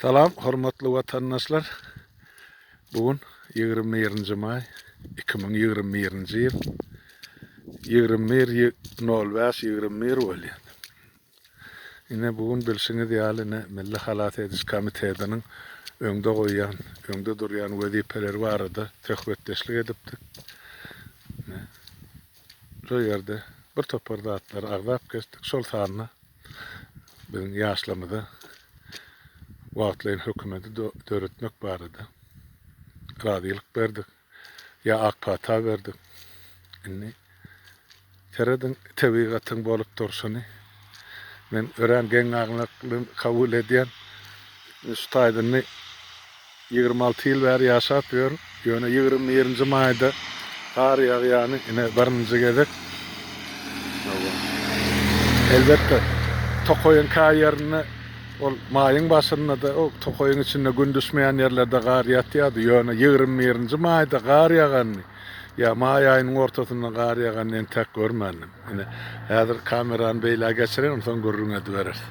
Salam hormatly watandaşlar. Bu gün 21-nji maý 2021-nji ýyl 21 05 21 bolýar. Ine bu gün bilşiňiz ýaly ine Milli halas ediş komitetiniň öňde goýýan, öňde durýan wezipeleri barada söhbetdeşlik edipdik. Ine şo ýerde bir topar zatlary agzap geçdik. Şol sanda biziň ýaşlarymyza wagtlaýyn hökümeti döretmek barada razylyk berdik ýa ak pata berdik. Indi serediň tebigatyň bolup durşuny. Men örän geň galmak bilen kabul edýän. Şu taýda indi 26 ýyl bäri ýaşap ýörün. Ýöne 21-nji maýda gar ýagýany ine birinji gezek. Elbetde, tokaýyň kä ýerinde ol maýyň başynda-da o tokaýyň içinde gün düşmeýän ýerlerde gar ýatýardy. Ýöne 21-nji maýda gar ýaganyny ýa maý aýynyň ortasynda gar ýaganyny entäk görmändim. Ine, häzir kamerany beýlä geçireýin, onsoň gürrüň edibereris.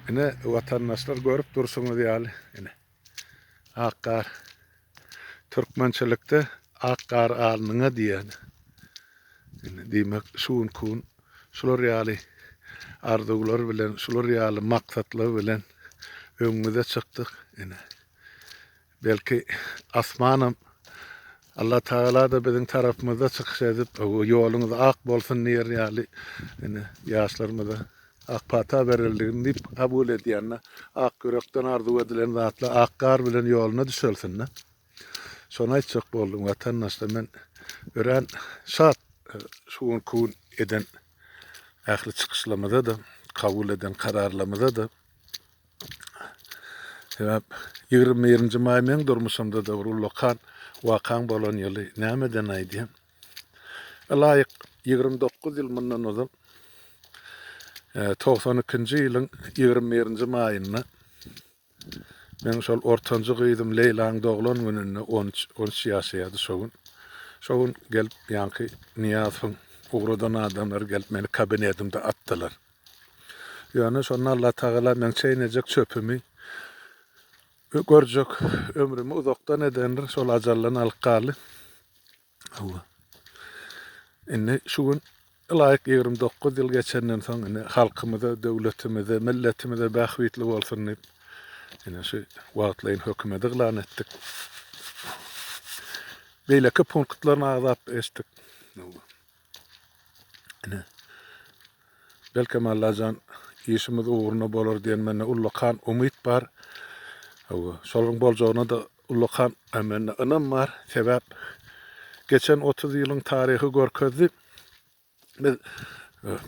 Ine, watandaşlar görüp durşuňyz ýaly, ine, ak gar. Türkmençilikde ak gar alnyňa diýýän. Ine, diýmek, şu günki gün şular ýaly arzuwlar bilen, şular ýaly maksatlar bilen öňüňize çykdyk. Ine, Belki asmanam Allah Tagala-da biziň tarapymyzda çykyş edip, ýoluňyz ak bolsun diýer ýaly, ine, ýaşlarymyza ak pata berildigini diýip kabul edýän-de, ak ýürekden arzuw edilen zatlar ak gar bilen ýoluna düşelsin-de. Şony aýtjak boldum, watandaşlar, men örän şat şu günki gün eden ähli çykyşlarymyza-da, kabul eden kararlarymyza-da. Sebäp 21-nji maý meň durmuşymda-da bir ullakan wakaň bolan ýyly. Nämeden aýdýan? Ylaýyk 29 ýyl mundan ozal 92-nji ýylyň 21-nji maýynda meň şol ortanjy gyzym Leýlaň doglan gününde 13 13 ýaşaýardy şo gün. Şo gün gelip ýaňky Nyýazowyň ugradan adamlary gelip meni kabinetimde atdylar. Ýöne şonda Allatagala meň çeýnejek çöpümi görjek ömrümi uzakdan edendir, şol ajaldan alyp galdy. Hawa. Indi şu gün ylaýyk 29 ýyl geçenden soň indi halkymyza, döwletimize, milletimize bähbitli bolsun diýip, ine şu wagtlaýyn hökümeti yglan etdik. Beýleki punktlaryny agzap geçdik. Ine. Belkem Allajan işimiz ugruna bolar diýen mende ullakan umyt bar. Hawa, şolaryň boljagyna-da ullakan mende ynam bar. Sebäp geçen 30 ýylyň taryhy görkezdi. Biz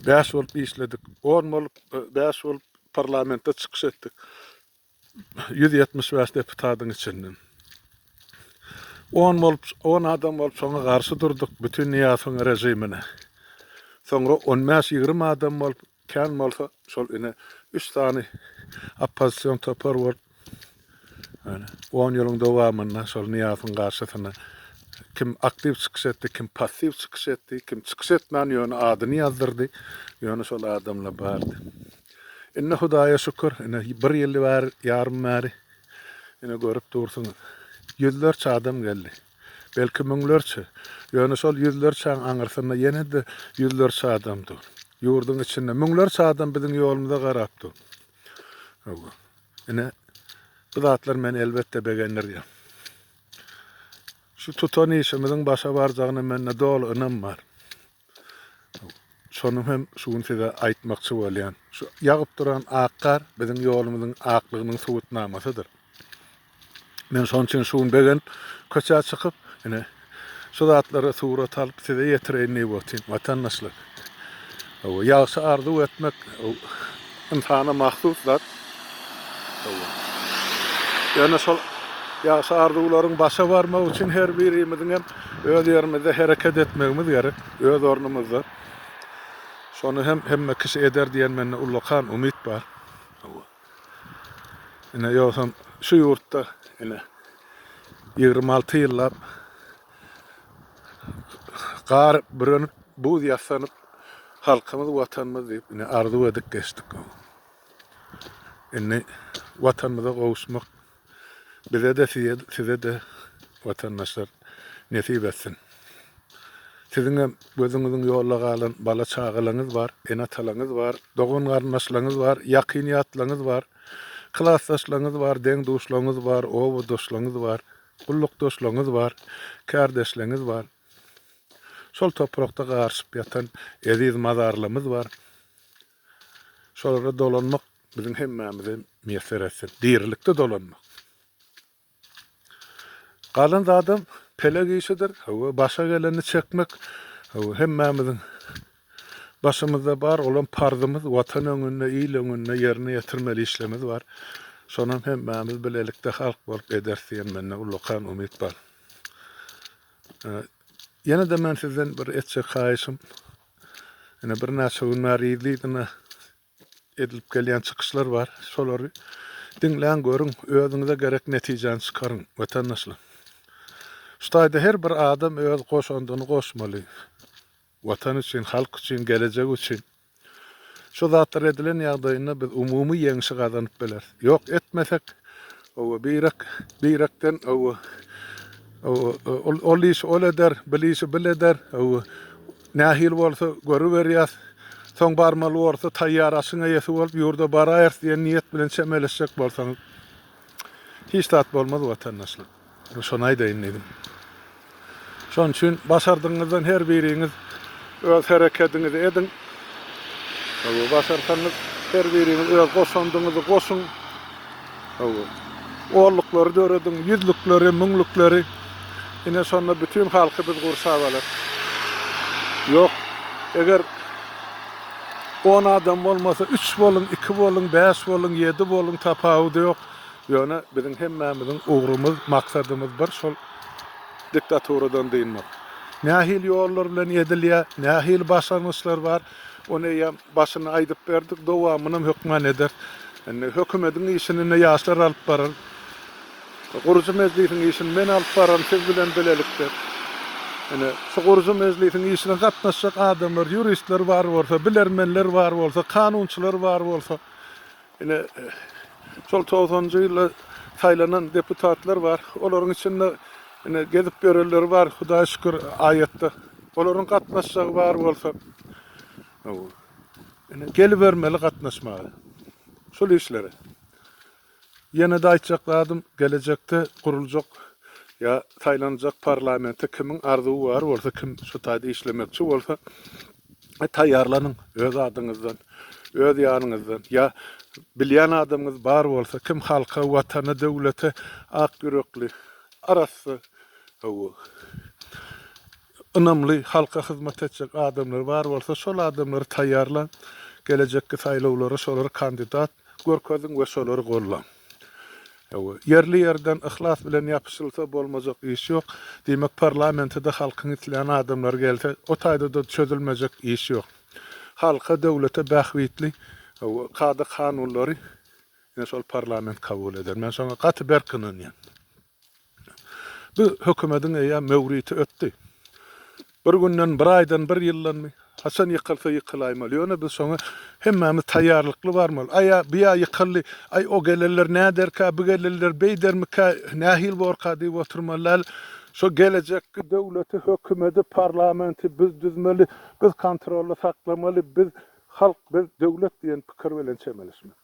5 bolup işledik, 10 bolup, 5 bolup parlamentde çykyş etdik. 175 deputatyň içinden. 10 bolup, 10 adam bolup şoňa garşy durduk, bütin Nyýazowyň režimine. Soňra 15-20 adam bolup, kän bolsa şol ine 3 sany oppozision topar bolup, ýani 10 ýylyň dowamynda şol Nyýazowyň garşysyna kim aktiw çykyş etdi, kim passiw çykyş etdi, kim çykyş etmän ýöne adyny ýazdyrdy, ýöne şol adamlar bardy. Indi Hudaýa şükür, ine bir ýyl bäri, ýarym bäri ine görüp dursuňyz. Ýüzlerçe adam geldi. Belki müňlerçe. Ýöne şol ýüzlerçäň aňyrsynda ýene-de ýüzlerçe adam dur. Ýurduň içinde müňlerçe adam biziň ýolumyza garap dur. Hawa. Ine bu zatlar meni elbetde begendirýär. Şu tutan işimiziň başa barjagyna mende doly ynam bar. Şony hem şu gün size aýtmakçy bolýan. Şu ýagyp duran ak gar biziň ýolumyzyň aklygynyň subutnamasydyr. Men şonuň üçin şu gün begenip köçä çykyp, ine şu zatlary surat alyp size ýetireýin diýip otyryn, watandaşlar. Hawa, ýagşy arzuw etmek ynsana mahsus zat. Hawa. Ýöne şol ýagşy arzuwlaryň başa barmagy üçin her birimiziň hem öz ýerimizde hereket etmegimiz gerek, öz ornumyzda. Şony hem hemme kişi eder diýen mende ullakan umyt bar. Hawa. Ine, ýogsam şu ýurtda ine 26 ýyllap gar bürenip, buz ýassanyp, halkymyz, watanymyz diýip ine arzuw edip geçdik. Indi Watanymyza gowuşmak bize-de, size-de watandaşlar nesip etsin. Siziňem gözüňiziň ýolda galan bala-çagalaňyz bar, ene-atalaňyz bar, dogan-garyndaşlaryňyz bar, ýakyn-ýatlaryňyz bar, klasdaşlaryňyz bar, deň-duşlaryňyz bar, obadaşlaryňyz bar, gullukdaşlaryňyz bar, kärdeşleriňiz bar. Şol toprakda garyşyp ýatan eziz mazarlarymyz bar. Şolara dolanmak biziň hemmämize miýesser etsin. Dirilikde dolanmak. Galan zadam pelek işidir. Hawa, başa gelenini çekmek. Hawa, hemmämiziň başymyzda bar, olam parzymyz, Watan öňünde, il öňünde ýerine ýetirmeli işlerimiz bar. Şonam hemmämiz bilelikde halk bolup ederis diýen mende ullakan umyt bar. Ýene-de men sizden bir etjek haýyşym, ine birnäçe gün bäri yzly-yzyna edilip gelýän çykyşlar bar. Şolary diňläň, görüň, özüňize gerek netijäni çykaryň, watandaşlar. Şu taýda her bir adam öz goşandyny goşmaly. Watan üçin, halk üçin, gelejek üçin. Şu zatlar edilen ýagdaýynda biz umumy ýeňşi gazanyp bileris. Ýok, etmesek, owa, birek, birekden, owa, owa, ol, ol işi ol eder, bil işi bil eder, owa, nähili bolsa görüberýäs, soň barmaly bolsa taýýar aşyň eýesi bolup ýurda baraýarys diýen niýet bilen çemeleşjek bolsaňyz, hiç zat bolmaz watandaşlar. Şony aýdaýyn diýdim. Şonuň üçin başardygyňyzdan her biriňiz öz herekediňizi ediň. Hawa, başarsaňyz her biriňiz öz goşandyňyzy goşuň. Hawa. Onluklary dörediň, ýüzlükleri, müňlükleri. Ine şonda bütin halky biz gurşap alarys. Ýok, eger on adam bolmasa, üç boluň, iki boluň, bäş boluň, ýedi boluň, tapawudy ýok. Ýöne biziň hemmämiziň ugrumyz, maksadymyz bir şol diktaturadan dynmak. Nähili ýollar bilen edilýär, nähili başlangyçlar bar, ony eýýäm başynda aýdyp berdik, dowamynam hökman ederis. Indi hökümediň işini indi ýaşlar alyp barar. Gurujy mejlisiň işini men alyp bararyn siz bilen bilelikde. Ine, şu gurujy mejlisiň işine gatnaşjak adamlar, ýuristler bar bolsa, bilermenler bar bolsa, kanunçylar bar bolsa, Ine, şol togsanynjy ýylda saýlanan deputatlar bar. Olaryň içinde ine gezip ýörenleri bar, Hudaýa şükür, aýatda. Olaryň gatnaşjagy bar bolsa, ine, gelibermeli gatnaşmaga şol işlere. Ýene-de aýtjak zadym, gelejekde guruljak ýa saýlanjak parlamente kimiň arzuwy bar bolsa, kim şu taýda işlemekçi bolsa, taýýarlanyň öz adyňyzdan, öz ýanyňyzdan ýa bilýän adamyňyz bar bolsa, kim halka, watana, döwlete ak ýürekli, arassa, hawa, ynamly, halka hyzmat etjek adamlar bar bolsa, şol adamlary taýýarlaň, gelejekki saýlawlara şolary kandidat görkeziň we şolary gollaň. Hawa, ýerli-ýerden yhlas bilen ýapyşylsa bolmajak iş ýok. Diýmek, parlamente-de halkyň islän adamlary gelse, o taýda-da çözülmejek iş ýok. Halka, döwlete bähbitli, hawa, kada-kanunlary ine şol parlament kabul eder. Men şoňa gaty berk ynanýan. Bu hökümediň eýýäm möwriti ötdi. Bir günden, bir aýdan, bir ýyldanmy, haçan ýykylsa ýykylaýmaly. Ýöne biz şoňa hemmämiz taýýarlykly barmaly. Aý-a, bu-ýa ýykyldy, aý, o gelenler näderkä, bu gelenler beýdermikä, nähili borka diýip oturmaly däl. Şo gelejekki döwleti, hökümedi, parlamenti biz düzmeli, biz kontrolda saklamaly, biz halk, biz döwlet diýen pikir bilen çemeleşmeli.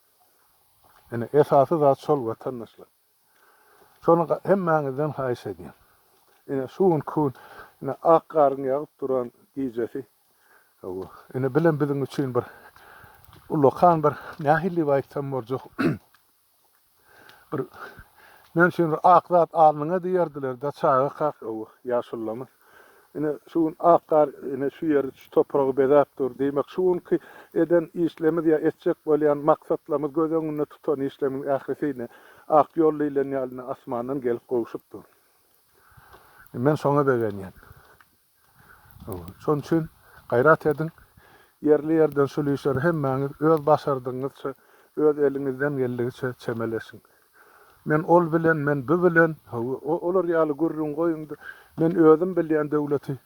Ine, esasy zat şol, watandaşlar. Şony hemmäňizden haýyş edýän. Ine, şu günki gün, ine, ak garyň ýagyp duran gijesi, hawa, ine, bilem biziň üçin bir ullakan bir, nähili diýip aýtsam boljak, bir men üçin bir ak zat alnyňa diýerdiler-de, çagakak, hawa, ýaşulularymyz. Ine, şu gün ak gar, ine, şu ýeri, şu topragy bezäp dur. Diýmek, şu günki eden işlerimiz ýa etjek bolýan maksatlarymyz, göz öňünde tutan işlerimiziň ählisi, ine, ak ýol diýlen ýaly, ine, asmandan gelip gowşup dur. Men şoňa begenýän. Hawa, şonuň üçin gaýrat ediň, ýerli-ýerden şul işleri hemmäňiz öz başardygyňyzça, öz eliňizden geldigiçe çemeleşiň. Men ol bilen, men bu bilen, hawa, olar ýaly gürrüň goýuň-da, men özüm bilýän döwleti,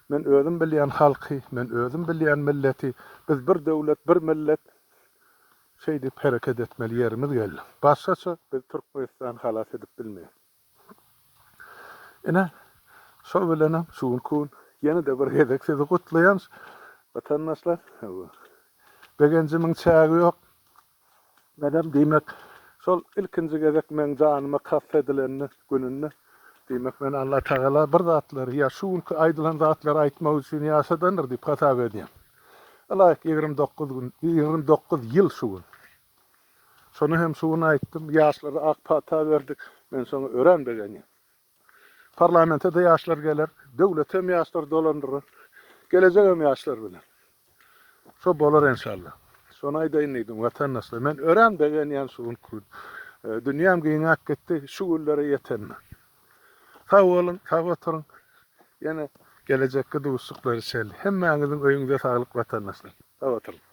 men özüm bilýän halky, men özüm bilýän milleti, biz bir döwlet, bir millet. Şeýdip hereket etmeli ýerimiz geldi. Başgaça biz Türkmenistany halas edip bilmeýäs. Ine, şo bilenem şu günki gün ýene-de bir gezek sizi gutlaýan, watandaşlar. Begenjimiň çägi ýok. Menem diýmek, şol ilkinji gezek meň janyma kast edilende gününde, diýmek, meni Allatagala bir zatlary ýa şu günki aýdylan zatlary aýtmak üçin ýaşadandyr diýip hasap edýän. Ylaýyk 29 gün, 29 ýyl şu gün. Şony hem şu gün aýtdym, ýaşlara ak pata berdik, men şoňa örän begenýän. Parlamente-de ýaşlar geler, döwleti hem ýaşlar dolandyrar, gelejegem ýaşlar bilen. Şo bolar enşalla. Şony aýdaýyn diýdim, watandaşlar. Men örän begenýän şu günki gün. Dünýäm giňäp gitdi şu günlere ýetenime. Sag boluň, sag oturyň. Ýene gelejekki duşuşyklara çenli. Hemmäňiziň öýüňize saglyk watandaşlar. Sag oturyň.